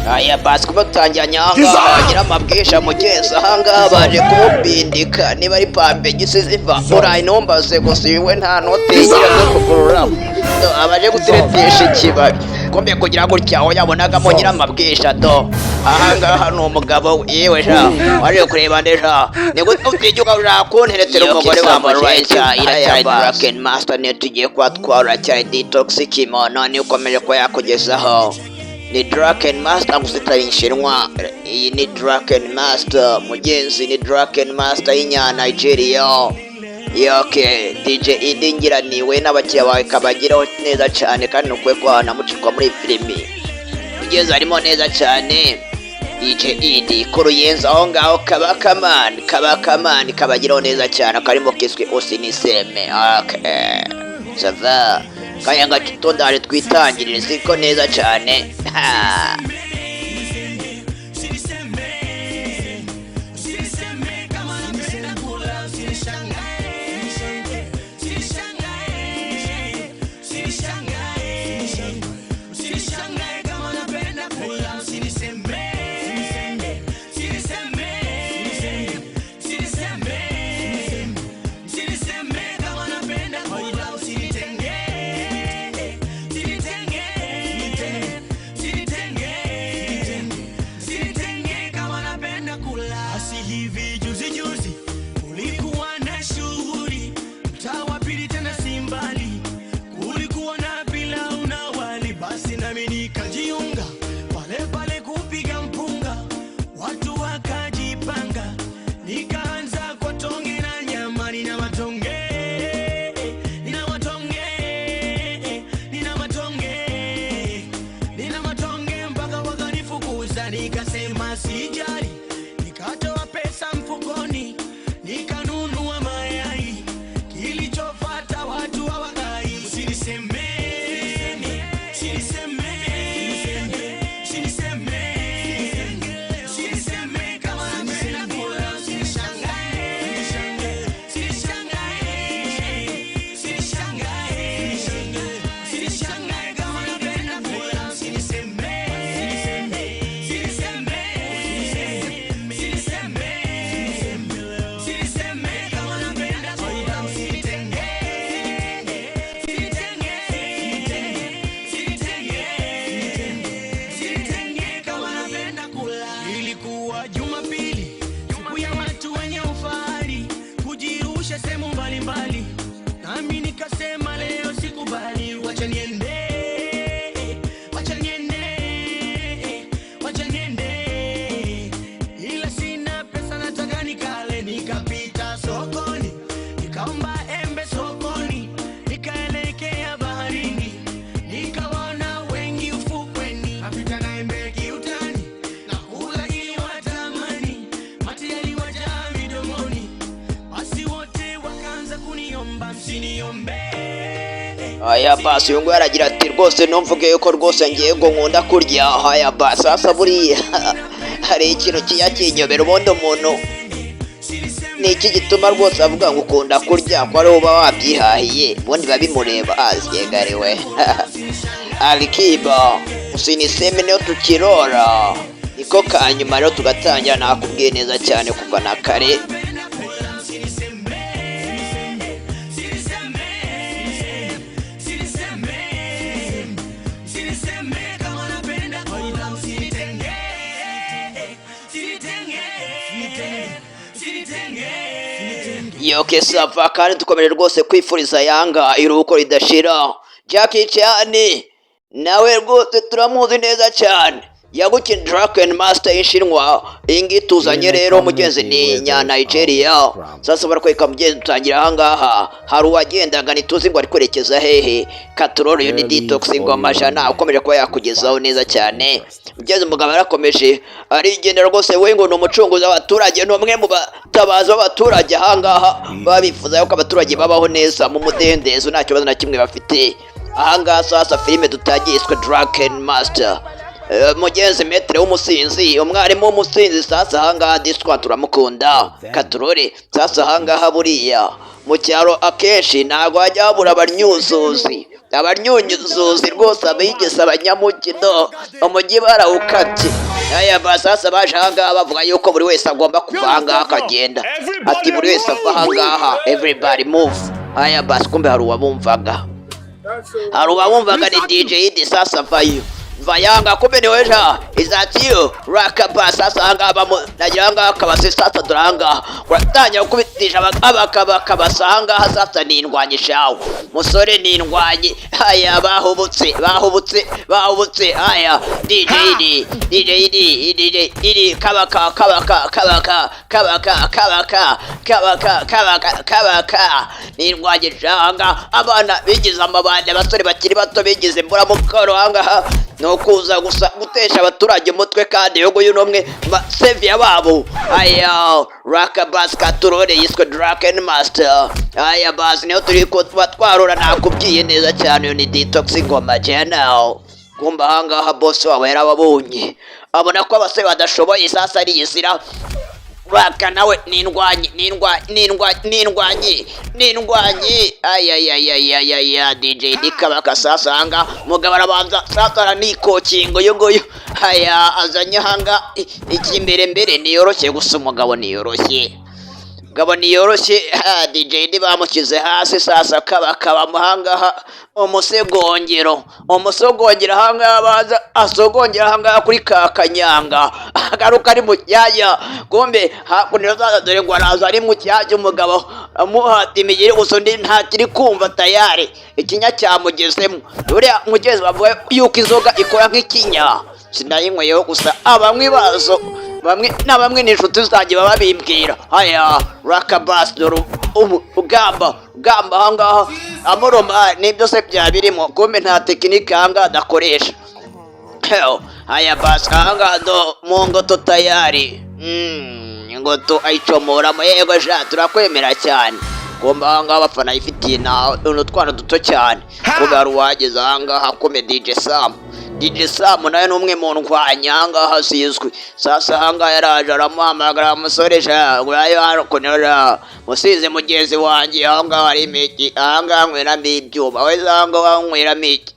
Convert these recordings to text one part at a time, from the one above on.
Aya basi, kuba dutangira nyangaha nyiramabwisha mugezi ahangaha baje kumupindika, niba ari pampe gisize iva urayi ntumbaze gusa, uyu we nta note yigira zo kugurura. Abaje guteretesha ikibabi kumbe kugira gutya aho yabonagamo nyiramabwisha. Do ahangaha ni umugabo we, yewe sha, waje kureba nde sha? Ni gute utinyuka ushaka kunteretera umugore wa mugenzi? Iracyari Draken Master, niyo tugiye kuba twara cyane detox kimono, niyo ukomeje kuba yakugezaho. Ni Draken Master gusa itari inshinwa. Iyi ni Draken Master mugenzi, ni Draken Master y'inya Nigeria. Yoke DJ Idi ngiraniwe n'abakiriya bawe kabageraho neza cyane, kandi nukwiye ko wanamucikwa muri iyi filimi mugenzi, harimo neza cyane DJ Idi ku Ruyenzi aho ngaho, kabakamani kabakamani kabageraho neza cyane, akarimo kiswe Usiniseme. Okay, ça va, kanya gato ndaje twitangirire, siko neza cyane. Ha. Usiniseme, usiniseme kama napenda kula, usinishangae, usinishangae, usinishangae, usinishangae kama napenda kula, usiniseme, usiniseme, usiniseme, usiniseme kama napenda kula, usinitenge, usinitenge, usinitenge, usinitenge kama napenda kula. Asi hivi juzi juzi kulikuwa na shughuli mtaa wa pili, tena si mbali, kulikuwa na pilau na wali, basi nami nikajiunga pale pale kupiga mpunga, watu wakajipanga, nikaanza kwa tonge na nyama, nina matonge, nina matonge, nina matonge, nina matonge mpaka wakanifukuza, nikasema sijali, nikatoa pesa mfukoni, nikanunua mayai, kilichofata watu hawakai. Usinisemeni, usinisemeni, usinisemeni, usiniseme kama napenda kula, usinishangae, usinishangae, usinishangae, usinishangae kama napenda kula, usiniseme, usiniseme, usiniseme, usiniseme kama napenda kula, usinitenge, usinitenge, usinitenge, usinitenge kama napenda kula. Ilikuwa Jumapili, siku ya watu wenye ufahari kujirusha sehemu mbalimbali, nami nikasema leo sikubali, wacha niende, wacha niende, wacha niende, ila sina pesa, nataka nikale. Nikapita sokoni, nikaomba embe sokoni, nikaelekea baharini, nikawaona wengi ufukweni, napita na embe kiutani, na kula ili watamani, mate yaliwajaa midomoni, basi wote wakaanza kuniomba, msiniombe. Aya basi, uyu nguyu aragira ati rwose ntumvuge yuko rwose ngiye ngo nkunda kurya. Aya basi, sasa buriya hari ikintu kijya kinyobera. Ubundi umuntu ni iki gituma rwose avuga ngo ukunda kurya, ko ariwe uba wabyihahiye? Ubundi biba bimureba aziyegariwe. Alikiba Usiniseme niyo tukirora, niko kanyuma rero tugatangira. Nakubwiye neza cyane kuva na kare. Usiniseme, usiniseme, usiniseme, usiniseme kama napenda kula, usinitenge, usinitenge, usinitenge. Yoke ça va, kandi dukomeje rwose kwifuriza Yanga iruhuko ridashira. Jackie Chan nawe rwose turamuzi neza cyane, yagukina Draken Master y'Ishinwa. Iyi ngiyi tuzanye rero mugenzi ni nya Nigeria. Sasa barakwereka mugenzi, dutangira ahangaha hari uwagendaga ntituzi ngo ari kwerekeza hehe. Katororo, yo ni detox ingoma jana ukomeje kuba yakugezaho neza cyane mugenzi. Umugabo yarakomeje arigendera rwose, we ngo ni umucunguzi w'abaturage, ni umwe mu batabazi b'abaturage. Ahangaha baba bifuza yuko abaturage babaho neza mu mudendezo, nta kibazo na kimwe bafite. Ahangaha sasa filime dutangiye yiswe Draken Master. Mugenzi maître w'umusinzi, umwarimu w'umusinzi. Sasa ahangaha diswa turamukunda katurore. Sasa ahangaha buriya mu cyaro akenshi ntabwo hajya habura abanyuzuzi. Abanyunyuzuzi rwose, abigeze abanyamujyi, do umujyi barawukabye. Aya basasa baje ahangaha bavuga yuko buri wese agomba kuva ahangaha akagenda. Ati buri wese ava ahangaha, everybody move. Aya basi, kumbe hari uwabumvaga, hari uwabumvaga, ni DJ Idi. Sasa vayo, vayanga, kumbe ni weja izatiyo rakaba. Sasa ahangaha bamu nagira ahangaha kabase. Sasa dore ahangaha uratangira gukubitisha abakaba kabasa ahangaha. Sasa ni indwanyi shawe musore, ni indwanyi. Aya, bahubutse, bahubutse, bahubutse. Aya, DJ Idi, DJ Idi, DJ Idi, kabaka, kabaka, kabaka, kabaka, kabaka, kabaka, kabaka, kabaka, ni indwanyi shanga. Abana bigize amabandi, abasore bakiri bato bigize imburamukoro ahangaha ni ukuza gusa gutesha abaturage umutwe, kandi uyu nguyu ni umwe mu baseviya babo. Aya, rakabasi katurore yiswe Draken Master. Aya basi, niyo turi kuba twarura, nakubwiye neza cyane. Uyu ni Detox Ngoma Channel. Kumba ahangaha boss wabo yarababonye, abona ko abasore badashoboye. Sasa ariyizira. Raka nawe ni indwanyi, ni indwanyi, ni indwanyi, ni indwanyi, ni indwanyi. Ayayayayaya, DJ Dikabaka. Sasa ahangaha mugabo arabanza, sasa aranikokinga uyu nguyu. Aya, azanye ahanga ikimbere mbere, niyoroshye gusa, umugabo niyoroshye, mugabo niyoroshye. Ha, DJ bamushyize hasi. Sasa kabakaba ahangaha umusegongero, umusogongero ahangaha, baza asogongera ahangaha kuri ka kanyanga, agaruka ari mu cyanya. Kumbe hakuno zaza, dore ngo araza ari mu cyanya, umugabo amuhata imigeri gusa, undi ntakiri kumva tayari ikinya cyamugezemo. Buriya mugezi bavuga yuko inzoga ikora nk'ikinya, sinayinyweyeho gusa abanywi bazo bamwe na bamwe ni inshuti zanjye baba bimbwira. Aya, rakabasi, dore ubu ugamba ugamba ahangaha amuroma nibyo se byaba birimo. Kumbe nta tekinike ahangaha adakoresha. Hell, aya basi, ahangaha do mu ngoto tayari. Ingoto ayicomoramo. Yego sha, turakwemera cyane. Kumbe ahangaha abafana yifitiye na utwana duto cyane. Kumbe hari uwageze ahangaha, kumbe DJ Sam. DJ Sam nawe ni umwe mu ndwanyi ahangaha zizwi. Sasa ahangaha yaraje aramuhamagara: "Musore sha, urayo hano kunera musize mugenzi wanjye ahangaha hari imiki, ahangaha nkweramo ibyuma, we ahangaha nkweramo iki,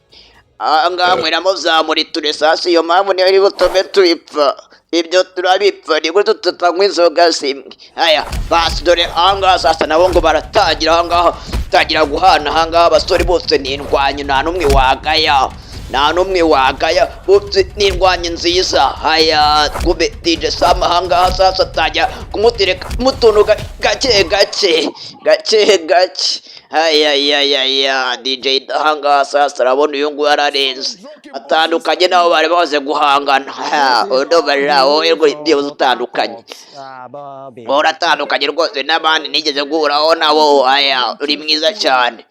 ahangaha nkweramo za muriture." Sasa iyo mpamvu niyo iri butume tubipfa, ibyo turabipfa, ni gute tutanywa inzoga zimwe? Aya basi, dore ahangaha sasa nabo ngo baratangira ahangaha, tangira guhana ahangaha. Abasore bose ni indwanyi, nta n'umwe wagaya, nta n'umwe wagaya, bose ni indwanyi nziza. Haya, kube DJ Sam ahangaha sasa atangira kumutereka mutuntu gake gake gake gake. Hayayayaya, DJ ahangaha sasa arabona uyu nguyu ararenze, atandukanye n'abo bari bamaze guhangana. Ha, ndumva rero wowe rwose byibuze utandukanye, wowe uratandukanye rwose n'abandi nigeze guhuraho nabo. Aya, uri mwiza cyane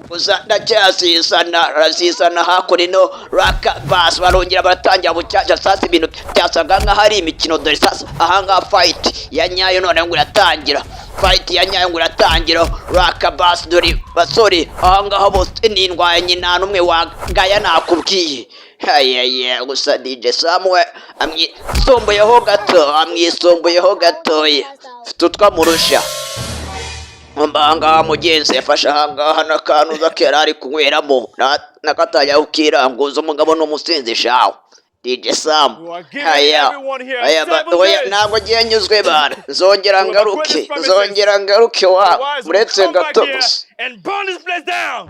gusa ndacyasisana, arasisana hakuno. Raka basi, barongera baratangira bucyacya. Sasa ibintu byasaga nk'aho ari imikino. Dore sasa ahangaha fight ya nyayo noneho ngo iratangira, fight ya nyayo ngo iratangira. Raka basi, dore basore ahangaha bose ni indwanyi, nta n'umwe wagaya, nakubwiye. Ayaya, gusa DJ Samuel amwisumbuyeho gato, amwisumbuyeho gatoya, mfite utwo amurusha. Ahangaha mugenzi yafashe ahangaha n'akantu ke yari ari kunyweramo nakatangira kukiranguza. Umugabo ni umusinzi shawe, DJ Sam. Aya aya, oya, ntabwo ngiye nyuzwe bana, nzongera ngaruke, nzongera ngaruke wa muretse gato gusa. And burn this place down.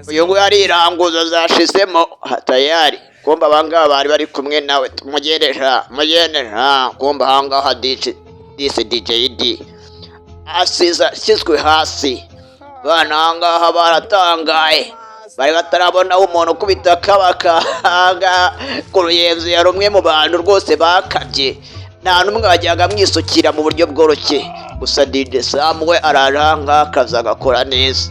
Uyu nguyu ariranguza zashizemo tayari. Kumva abangaba bari bari kumwe nawe, tumugeresha mugeresha. Kumva ahangaha disi disi DJ D asize ashyizwe hasi. Bana ahangaha baratangaye, bari batarabonaho umuntu ukubita kabaka ahangaha ku Ruyenzi. Yari umwe mu bantu rwose bakabye, nta n'umwe wajyaga amwisukira mu buryo bworoshye. Gusa DJ Sam we araje ahangaha akazi agakora neza.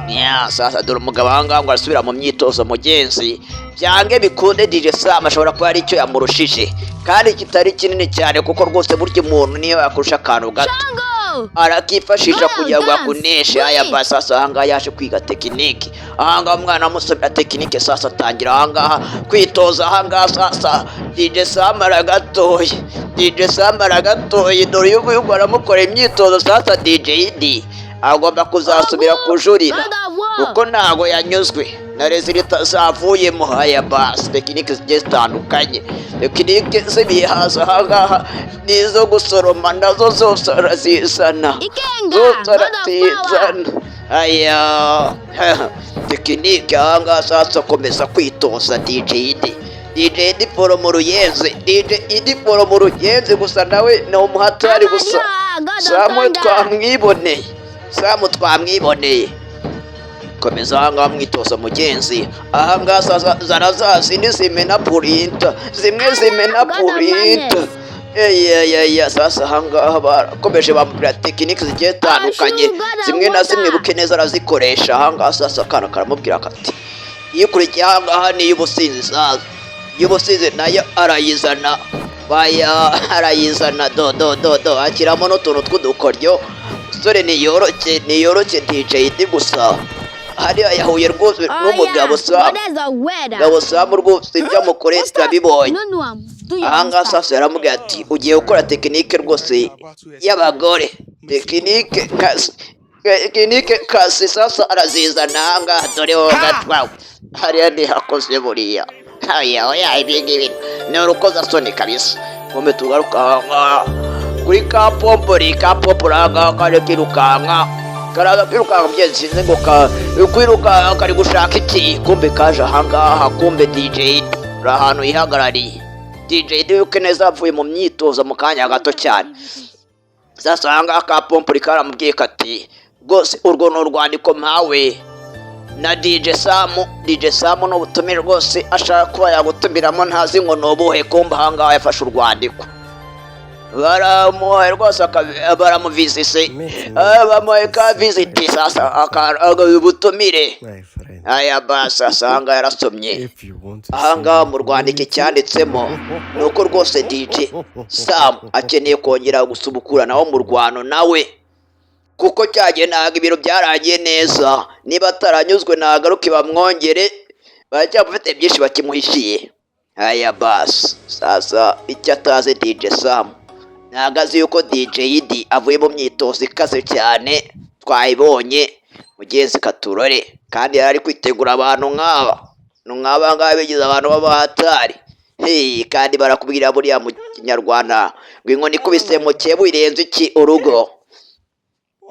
Ya, sasa dore umugabo ahangaha ngo arasubira mu myitozo. Mugenzi, byange bikunde DJ Sam ashobora kuba hari icyo yamurushije kandi kitari kinini cyane, kuko rwose burya umuntu niyo yakurusha akantu gato arakifashisha kugira ngo akuneshe. Aya ba, sasa ahangaha yaje kwiga tekinike ahangaha, umwana amusabira tekinike. Sasa atangira ahangaha kwitoza ahangaha. Sasa DJ Sam aragatoye, DJ Sam aragatoye. Dore uyu nguyu ngo aramukorera imyitozo. Sasa DJ D agomba kuzasubira kujurira. Kuko ntago yanyuzwe na résultat zavuyemo. Aya basi, tekinike zigiye zitandukanye, tekinike z'ibihaza ahangaha n'izo gusoroma nazo zose arazizana. Ikenga, Zose God of power. arazizana. Aya tekinike ahangaha sasa akomeza kwitoza DJ Idi, DJ Idi poro mu Ruyenzi, DJ Idi poro mu Ruyenzi. Gusa nawe ni umuhatari gusa. Amadioha, God of Samu thunder. twamwiboneye, Samu twamwiboneye. Komeza ahangaha mwitozo mugenzi. Ahangaha sasa zana za zindi zimena printer, zimwe zimena God of printer. madness. Eyeyeya, sasa ahangaha barakomeje bamubwira tekinike zigiye zitandukanye. Ashu, God of Zimwe na zimwe water. Buke neza arazikoresha. Ahangaha sasa akana karamubwira kati iyo ukurikiye ahangaha ni iy'ubusinzi. Sasa iy'ubusinzi nayo arayizana, baya arayizana, do do do do, ashyiramo n'utuntu tw'udukoryo. Sore niyoroke, niyoroke DJ Idi. Gusa hariya yahuye rwose n'umugabo Samu. Goddess of weather. Mugabo Samu rwose ibyo amukoreye turabibonye. No, no, am. Do your Ahangaha own stuff. sasa yaramubwiye ati ugiye gukora tekinike rwose y'abagore, tekinike kasi, tekinike kasi. Sasa arazizana ahangaha, dore wowe gatwawe hariya ntihakoze buriya. Oya oya, ibi ngibi ni urukozasoni kabisa. Ngombe tugaruka ahangaha kuri ka pompori, ka pompori ahangaha kari kirukanka, karaza kwirukanka mugenzi. Sinzi ngo ka kwirukanka kari gushaka iki. Kumbe kaje ahangaha, kumbe DJ uri ahantu yihagarariye. DJ wibuke neza avuye mu myitozo mu kanya gato cyane. Sasa ahangaha ka pompori karamubwiye kati rwose urwo ni urwandiko mpawe na DJ Samu. DJ Samu ni ubutumire rwose ashaka kuba yagutumiramo, ntazi ngo ni ubuhe. Kumbe ahangaha yafashe urwandiko baramuhaye rwose, baramuvizise. Bamuhaye ka visit sasa, ubutumire. My friend, Aya basi, asanga yarasomye. if you want to Ahangaha mu rwandiko icyanditsemo ni uko rwose DJ Sam akeneye kongera gusubukura nawo mu rwano nawe, kuko cyagiye ntabwo ibintu byarangiye neza. Niba ataranyuzwe nagaruke bamwongere, baracyamufite byinshi bakimuhishiye. Aya basi, sasa icyo atazi DJ Sam, ntabwo azi yuko DJ Idi avuye mu myitozo ikaze cyane. Twayibonye mugenzi, katurore. Kandi yari ari kwitegura abantu nk'aba, ni nk'aba ngaba bigize abantu b'abahatari. Hey, kandi barakubwira buriya mu Kinyarwanda ngo inkoni ikubise mu cyebu irenze iki urugo.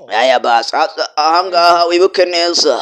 Aya basi, ahangaha wibuke neza.